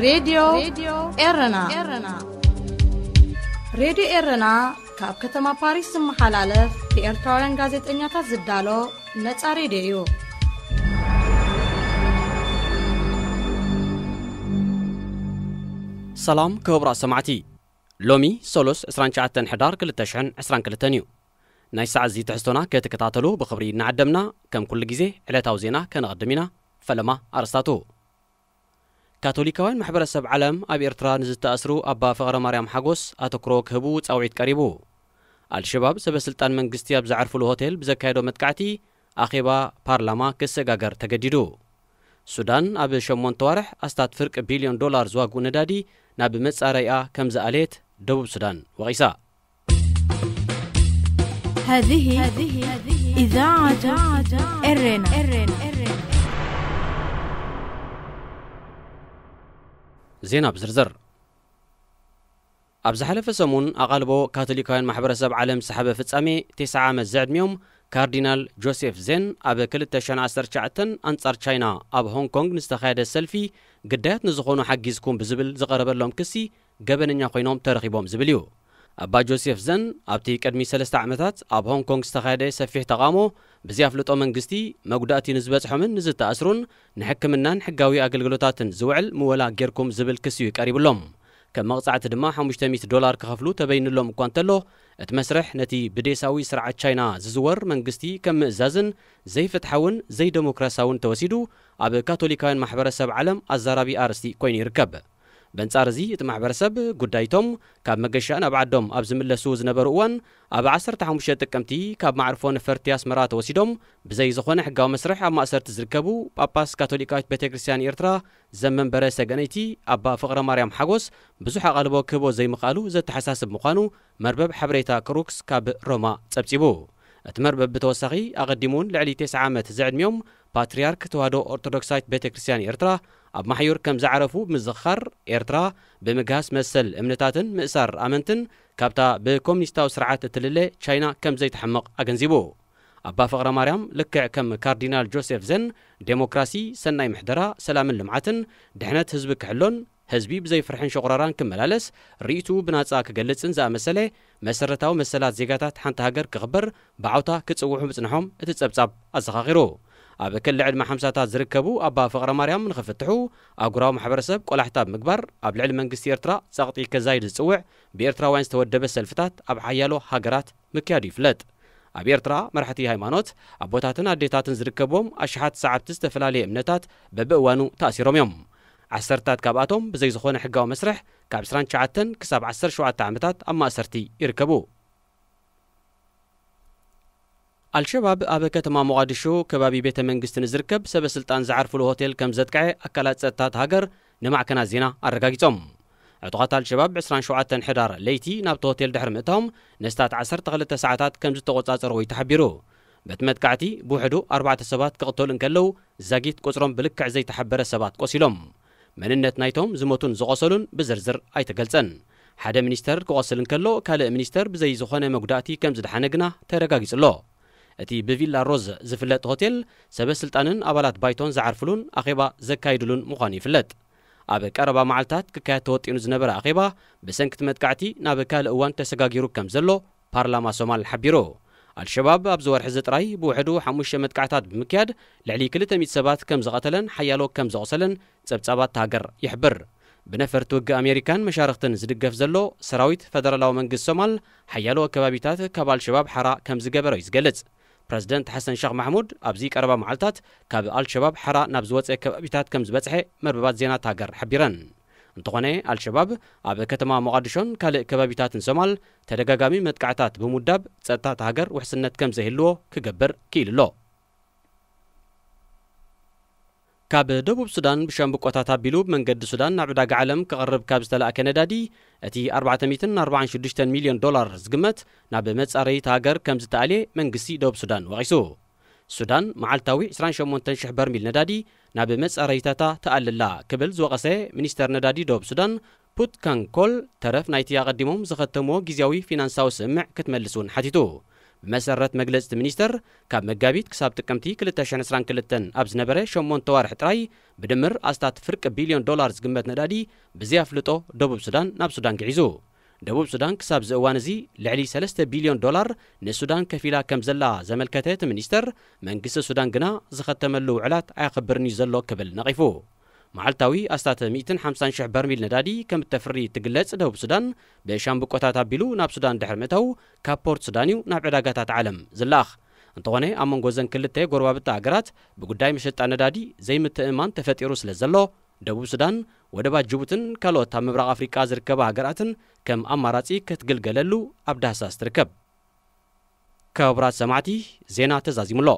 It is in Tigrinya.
ሬድዮ ኤረና። ሬድዮ ኤረና ካብ ከተማ ፓሪስ ዝመሓላለፍ ብኤርትራውያን ጋዜጠኛታት ዝዳሎ ነጻ ሬድዮ እዩ። ሰላም ክቡራት ሰማዕቲ፣ ሎሚ ሰሉስ ዕስራን ትሽዓተን ሕዳር ክልተ ሽሕን ዕስራን ክልተን እዩ። ናይ ሰዓት እዚ ትሕዝቶና ክትከታተሉ ብኽብሪ እናዓደምና፣ ከም ኩሉ ግዜ ዕለታዊ ዜና ከነቐድም ኢና። ፈለማ ኣርስታቱ። ካቶሊካውያን ማሕበረሰብ ዓለም ኣብ ኤርትራ ንዝተኣስሩ ኣባ ፍቕረ ማርያም ሓጎስ ኣተኩሮ ክህቡ ጻውዒት ቀሪቡ። ኣልሸባብ ሰበ ስልጣን መንግስቲ ኣብ ዝዓርፉሉ ሆቴል ብዘካየዶ መጥቃዕቲ ኣኼባ ፓርላማ ክሰጋገር ተገዲዱ። ሱዳን ኣብ ሸሞንተ ዋርሕ ኣስታት ፍርቂ ቢልዮን ዶላር ዝዋግኡ ነዳዲ ናብ መጻረይኣ ከም ዝኣለየት ደቡብ ሱዳን ወቒሳ። هذه إذاعة إرنا. ዜና ብዝርዝር። ኣብ ዝሓለፈ ሰሙን ኣቓልቦ ካቶሊካውያን ማሕበረሰብ ዓለም ዝሰሓበ ፍጻሜ፣ ተስዓ ዓመት ዘዕድሚኦም ካርዲናል ጆሴፍ ዜን ኣብ ክልተ ሽሕን ዓሰርተ ትሽዓተን ኣንጻር ቻይና ኣብ ሆንግ ኮንግ ንዝተኻየደ ሰልፊ ግዳያት ንዝኾኑ ሓጊዝኩም ብዝብል ዝቐረበሎም ክሲ ገበነኛ ኮይኖም ተረኺቦም ዝብል እዩ። ኣባ ጆሴፍ ዘን ኣብቲ ቅድሚ ሰለስተ ዓመታት ኣብ ሆንግ ኮንግ ዝተኻየደ ሰፊሕ ተቓውሞ ብዘይ ኣፍልጦ መንግስቲ መጉዳእቲ ንዝበጽሖምን ንዝተኣስሩን ንሕክምናን ሕጋዊ ኣገልግሎታትን ዝውዕል ምወላ ጌርኩም ዝብል ክሲ እዩ ቀሪብሎም። ከም መቕጻዕቲ ድማ ሓሙሽተ ሚእቲ ዶላር ክኸፍሉ ተበይንሎም እኳ እንተሎ፣ እቲ መስርሕ ነቲ ብዴሳዊ ስርዓት ቻይና ዝዝወር መንግስቲ ከም ምእዛዝን ዘይፍትሓውን ዘይደሞክራሲያውን ተወሲዱ ኣብ ካቶሊካውያን ማሕበረሰብ ዓለም ኣዛራቢ ኣርእስቲ ኮይኑ ይርከብ። በንጻር እዚ እቲ ማሕበረሰብ ጉዳይቶም ካብ መገሻ ናብ ዓዶም ኣብ ዝምለሱ ዝነበሩ እዋን ኣብ ዓሰርተ ሓሙሽተ ጥቅምቲ ካብ ማዕርፎ ነፈርቲ ኣስመራ ተወሲዶም ብዘይ ዝኾነ ሕጋዊ መስርሕ ኣብ ማእሰርቲ ዝርከቡ ጳጳስ ካቶሊካዊት ቤተክርስትያን ኤርትራ ዘመንበረ ሰገነይቲ ኣባ ፍቕረ ማርያም ሓጎስ ብዙሕ ኣቓልቦ ክህቦ ዘይምኽኣሉ ዘተሓሳስብ ምዃኑ መርበብ ሓበሬታ ክሩክስ ካብ ሮማ ጸብጺቡ። እቲ መርበብ ብተወሳኺ ኣቐዲሙ እውን ልዕሊ ተስዓ ዓመት ዘዕድሚኦም ፓትርያርክ ተዋህዶ ኦርቶዶክሳዊት ቤተክርስትያን ኤርትራ ኣብ ማሕዩር ከም ዝዓረፉ ብምዝኽኻር፣ ኤርትራ ብምግሃስ መሰል እምነታትን ምእሳር ኣመንትን ካብታ ብኮሙኒስታዊ ስርዓት እትልለ ቻይና ከም ዘይትሕመቕ ኣገንዚቡ። ኣባ ፍቕረ ማርያም ልክዕ ከም ካርዲናል ጆሴፍ ዘን ዴሞክራሲ፣ ሰናይ ምሕደራ፣ ሰላምን ልምዓትን ድሕነት ህዝቢ ክሕሎን ህዝቢ ብዘይ ፍርሕን ሸቑራራን ክመላለስ ርእይትኡ ብናጻ ክገልጽን ዝኣመሰለ መሰረታዊ መሰላት ዜጋታት ሓንቲ ሃገር ክኽበር ብዓውታ ክጽውዑ ምጽንሖም እቲ ጸብጻብ ኣዘኻኺሩ። ኣብ ክሊ ዕድመ ሓምሳታት ዝርከቡ ኣባ ፍቕረ ማርያም ንኽፍትሑ ኣህጉራዊ ማሕበረሰብ ቆላሕታ ብምግባር ኣብ ልዕሊ መንግስቲ ኤርትራ ጸቕጢ ከዛይድ ዝጽውዕ ብኤርትራውያን ዝተወደበ ሰልፍታት ኣብ ሓያሎ ሃገራት ምክያዱ ይፍለጥ። ኣብ ኤርትራ መራሕቲ ሃይማኖት ኣቦታትን ኣዴታትን ዝርከብዎም ኣሽሓት ሰዓብቲ ዝተፈላለየ እምነታት በብእዋኑ ተኣሲሮም እዮም። ዓሰርታት ካብኣቶም ብዘይ ዝኾነ ሕጋዊ መስርሕ ካብ ዕስራን ትሽዓተን ክሳብ ዓሰርተ ሸውዓተ ዓመታት ኣብ ማእሰርቲ ይርከቡ። ኣልሸባብ ኣብ ከተማ ሞቓዲሾ ከባቢ ቤተ መንግስቲ ንዝርከብ ሰበ ስልጣን ዝዓርፍሉ ሆቴል ከም ዘጥቅዐ ኣካላት ጸጥታ እታ ሃገር ንማዕከናት ዜና ኣረጋጊጾም። ዕጡቓት ኣልሸባብ ዕስራን ሸውዓተን ሕዳር ለይቲ ናብቲ ሆቴል ድሕሪ ምእታዎም ነስታት ዓሰርተ ክልተ ሰዓታት ከም ዝተቖጻጸርዎ እዩ ተሓቢሩ። በቲ መጥቃዕቲ ብውሕዱ ኣርባዕተ ሰባት ክቕተሉ እንከለዉ ዛጊት ቁጽሮም ብልክዕ ዘይተሓበረ ሰባት ቆሲሎም። መንነት ናይቶም ዝሞቱን ዝቖሰሉን ብዝርዝር ኣይተገልጸን። ሓደ ሚኒስተር ክቖስል እንከሎ ካልእ ሚኒስተር ብዘይ ዝኾነ መጉዳእቲ ከም ዝደሓነ ግና ተረጋጊጹ ኣሎ። እቲ ብቪላ ሮዝ ዝፍለጥ ሆቴል ሰበ ስልጣንን ኣባላት ባይቶን ዝዓርፍሉን ኣኼባ ዘካይድሉን ምዃኑ ይፍለጥ። ኣብ ቀረባ መዓልታት ክካየድ ተወጢኑ ዝነበረ ኣኼባ ብሰንኪ እቲ መጥቃዕቲ ናብ ካልእ እዋን ተሰጋጊሩ ከም ዘሎ ፓርላማ ሶማል ሓቢሩ። ኣልሸባብ ኣብዚ ወርሒ እዚ ጥራይ ብውሕዱ ሓሙሽተ መጥቃዕታት ብምክያድ ልዕሊ ክልተ ሚእቲ ሰባት ከም ዝቐተለን ሓያሎ ከም ዘቑሰለን ጸብጻባት እታ ሃገር ይሕብር። ብነፈርቲ ውግእ ኣሜሪካን መሻርኽትን ዝድገፍ ዘሎ ሰራዊት ፈደራላዊ መንግስቲ ሶማል ሓያሎ ከባቢታት ካብ ኣልሸባብ ሓራ ከም ዝገበሮ እዩ ዝገልጽ። ፕረዚደንት ሓሰን ሸኽ ማሕሙድ ኣብዚ ቀረባ መዓልታት ካብ ኣልሸባብ ሓራ ናብ ዝወጸ ከባቢታት ከም ዝበጽሐ መርበባት ዜና እታ ሃገር ሓቢረን። እንተኾነ ኣልሸባብ ኣብ ከተማ ሞቓዲሾን ካልእ ከባቢታትን ሶማል ተደጋጋሚ መጥቃዕታት ብምውዳብ ጸጥታ እታ ሃገር ውሕስነት ከም ዘይህልዎ ክገብር ክኢሉ ኣሎ። ካብ ደቡብ ሱዳን ብሸምብቆታት ኣቢሉ ብመንገዲ ሱዳን ናብ ዕዳጋ ዓለም ክቐርብ ካብ ዝተላእከ ነዳዲ እቲ ኣርባዕተ ሚእትን ኣርባዓን ሽዱሽተን ሚልዮን ዶላር ዝግመት ናብ መጻረዪ እታ ሃገር ከም ዝተኣልየ መንግስቲ ደቡብ ሱዳን ወቒሱ። ሱዳን መዓልታዊ ዕስራን ሸሞንተን ሽሕ በርሚል ነዳዲ ናብ መጻረዪታታ ትኣልላ ክብል ዝወቐሰ ሚኒስተር ነዳዲ ደቡብ ሱዳን ፑት ካንኮል፣ ተረፍ ናይቲ ኣቐዲሞም ዝኸተምዎ ግዝያዊ ፊናንሳዊ ስምምዕ ክትመልስ እውን ሓቲቱ። ብመሰረት መግለጺ እቲ ሚኒስተር፣ ካብ መጋቢት ክሳብ ጥቅምቲ ክልተ ሽሕን ዕስራን ክልተን ኣብ ዝነበረ ሸሞንተ ዋርሒ ጥራይ ብድምር ኣስታት ፍርቂ ቢልዮን ዶላር ዝግመት ነዳዲ ብዘይ ኣፍልጦ ደቡብ ሱዳን ናብ ሱዳን ግዒዙ። ደቡብ ሱዳን ክሳብ እዚ እዋን እዚ ልዕሊ ሰለስተ ቢልዮን ዶላር ንሱዳን ከፊላ ከም ዘላ ዘመልከተ እቲ ሚኒስተር፣ መንግስቲ ሱዳን ግና ዝኸተመሉ ውዕላት ኣየኽብርን እዩ ዘሎ ክብል ነቒፉ። መዓልታዊ ኣስታት ሚእትን ሓምሳን ሽሕ በርሚል ነዳዲ ከም እተፍሪ እትግለጽ ደቡብ ሱዳን፣ ብሻምብቆታት ኣቢሉ ናብ ሱዳን ድሕሪ ምእታው ካብ ፖርት ሱዳን እዩ ናብ ዕዳጋታት ዓለም ዝለኣኽ። እንተኾነ ኣብ መንጎ እዘን ክልተ ጎረባብቲ ሃገራት ብጉዳይ መሸጣ ነዳዲ ዘይምትእምማን ተፈጢሩ ስለ ዘሎ፣ ደቡብ ሱዳን ወደባት ጅቡትን ካልኦት ኣብ ምብራቕ ኣፍሪቃ ዝርከባ ሃገራትን ከም ኣማራጺ ክትግልገለሉ ኣብ ዳህሳስ ትርከብ። ክቡራት ሰማዕቲ፣ ዜና ተዛዚሙ ኣሎ።